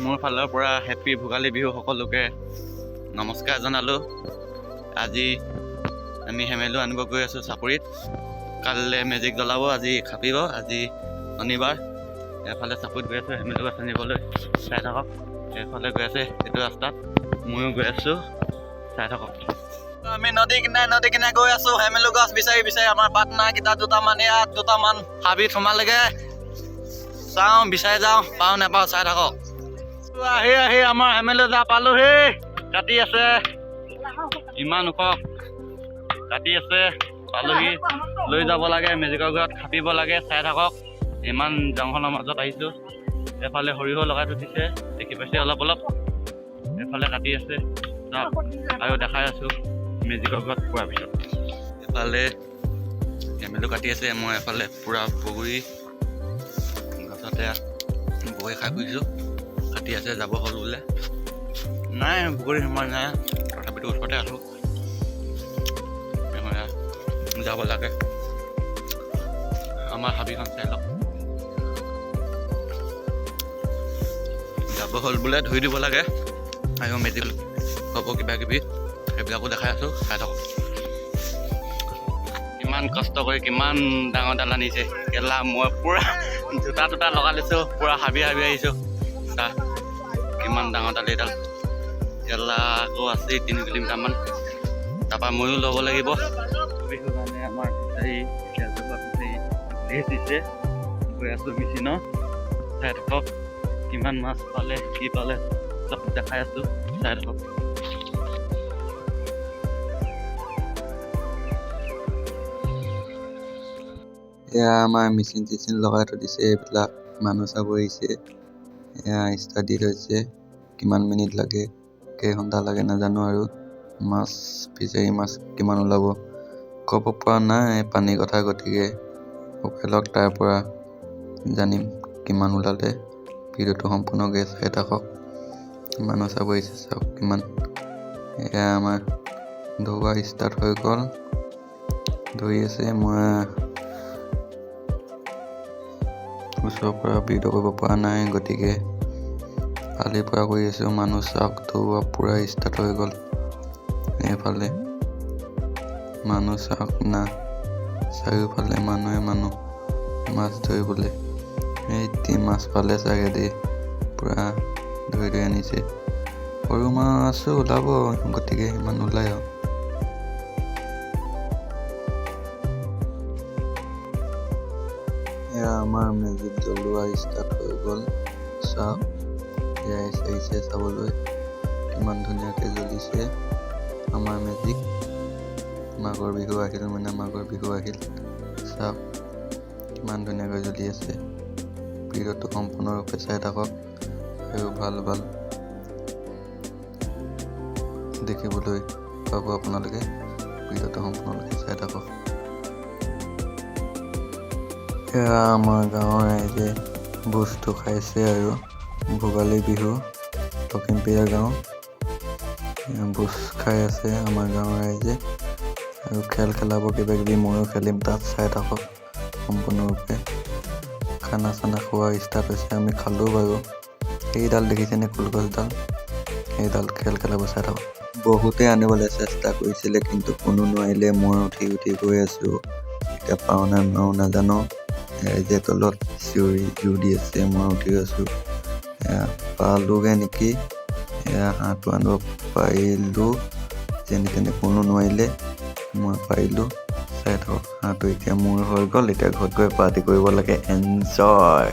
মোৰ ফালৰ পৰা হেপী ভোগালী বিহু। সকলোকে নমস্কাৰ জনালোঁ। আজি আমি হেমেলু আনিব গৈ আছোঁ চাপৰিত। কালিলৈ মেজিক জ্বলাব, আজি খাপিব। আজি শনিবাৰ। এফালে চাপৰিত গৈ আছোঁ হেমেলু গছ আনিবলৈ। চাই থাকক, এইফালে গৈ আছে এইটো ৰাস্তাত, ময়ো গৈ আছোঁ, চাই থাকক। আমি নদী কিনাৰে নদী কিনাৰে গৈ আছোঁ হেমেলু গছ বিচাৰি বিচাৰি। আমাৰ পাৰ্টনাৰকেইটা দুটামান ইয়াত, দুটামান হাবিত সোমালেগে। চাওঁ, বিচাৰি যাওঁ, পাওঁ নাপাওঁ, চাই থাকক। আহি আহি আমাৰ হেমেলু যা পালোহি। কাটি আছে, ইমান ওখ কাটি আছে। পালোহি, লৈ যাব লাগে, মেজিকৰ ঘৰত খাপিব লাগে। চাই থাকক, ইমান জংঘলৰ মাজত আহিছোঁ। এফালে সৰিয়হ লগাই থৈ দিছে, দেখি পাইছে অলপ অলপ। এফালে কাটি আছে, চাওক। আৰু দেখাই আছোঁ মেজিকৰ ঘৰত পোৱাৰ পিছত। এফালে হেমেলু কাটি আছে, মই এফালে পূৰা বগৰী গছতে বগৰী খাই ফুৰিছোঁ। কাটি আছে, যাব হ'ল বোলে। নাই, বগৰী সোমোৱা নাই, তথাপিতো ওচৰতে আছোঁ। যাব লাগে। আমাৰ হাবিখন চাই লওক। যাব হ'ল বোলে, ধুই দিব লাগে আৰু মেজিক হ'ব কিবা কিবি, সেইবিলাকো দেখাই আছোঁ, চাই থাকক। কিমান কষ্ট কৰি কিমান ডাঙৰ ডাল আনিছে কেলা। মই পূৰা জোতা তোতা লগাই লৈছোঁ, পূৰা হাবি হাবি আহিছোঁ। চা, কিমান ডাঙৰ ডাল এইডাল কেলা। আকৌ আছেই 3 কিলোমিটাৰমান, তাৰপৰা ময়ো ল'ব লাগিব। বিহু কাৰণে আমাৰ ফিচাৰী এতিয়া জ্বলোৱা ফিচাৰী লেজ দিছে। গৈ আছোঁ মেচিনৰ। চাই থাকক, কিমান মাছ পালে, কি পালে, চব দেখাই আছোঁ, চাই থাকক। এয়া আমাৰ মেচিন চেচিন লগাই থৈ দিছে এইবিলাক। মানুহ চাব আহিছে। এয়া ষ্টাৰ্ট দি থৈছে। কিমান মিনিট লাগে, কেইঘণ্টা লাগে নাজানো। আৰু মাছ, ফিচাৰী মাছ কিমান ওলাব ক'ব পৰা নাই পানীৰ কথা। গতিকে শুকাই লওক, তাৰ পৰা জানিম কিমান ওলালে। ভিডিঅ'টো সম্পূৰ্ণকৈ চাই থাকক। মানুহ চাব আহিছে, চাওক কিমান। এয়া আমাৰ ধোৱা ষ্টাৰ্ট হৈ গ'ল, ধৰি আছে। মই ওচৰৰ পৰা ভিডিঅ' কৰিব পৰা নাই, গতিকে কালিৰ পৰা কৰি আছোঁ। মানুহ চাওক, ধোৱা পূৰা ষ্টাৰ্ট হৈ গ'ল। এইফালে মানুহ চাওক না, চাৰিওফালে মানুহে মানুহ মাছ ধৰিবলৈ। এই মাছ পালে চাগে দেই, পূৰা ধৰি ধৰি আনিছে। সৰু মাছো ওলাব, গতিকে সিমান নোলায় আৰু। এয়া আমাৰ মেজিক জ্বলোৱা ষ্টাৰ্ট হৈ গ'ল। চাওক, ৰাইজ আহিছে চাবলৈ, কিমান ধুনীয়াকৈ জ্বলিছে আমাৰ মেজিক। মাঘৰ বিহু আহিল মানে মাঘৰ বিহু আহিল। চাওক, কিমান ধুনীয়াকৈ জ্বলি আছে। ভিডিঅ'টো সম্পূৰ্ণৰূপে চাই থাকক আৰু ভাল ভাল দেখিবলৈ পাব আপোনালোকে। ভিডিঅ'টো সম্পূৰ্ণৰূপে চাই থাকক। এয়া আমাৰ গাঁৱৰ ৰাইজে ভোজটো খাইছে আৰু ভোগালী বিহু, লখিমপুৰীয়া গাঁও। ভোজ খাই আছে আমাৰ গাঁৱৰ ৰাইজে আৰু খেল খেলাব কিবা কিবি, ময়ো খেলিম তাত, চাই থাকক সম্পূৰ্ণৰূপে। খানা চানা খোৱা ষ্টাৰ্ট হৈছে, আমি খালোঁ বাৰু। সেইডাল দেখিছেনে কলগছডাল? সেইডাল খেল খেলাব, চাই থাকক। বহুতে আনিবলৈ চেষ্টা কৰিছিলে, কিন্তু কোনো নোৱাৰিলে। মই উঠি উঠি গৈ আছোঁ, এতিয়া পাওঁ নে নোৱাৰোঁ নাজানো। ৰাইজে তলত চিঞৰি জোৰ দি আছে, মই উঠি আছোঁ। এয়া পালোগৈ নেকি? এয়া হাঁহটো আনিব পাৰিলোঁ যেনে তেনে। কোনো নোৱাৰিলে, মই পাৰিলোঁ। চাই থাকক, হাঁহটো এতিয়া মোৰ হৈ গ'ল। এতিয়া ঘৰত গৈ পাৰ্টি কৰিব লাগে, এনজয়।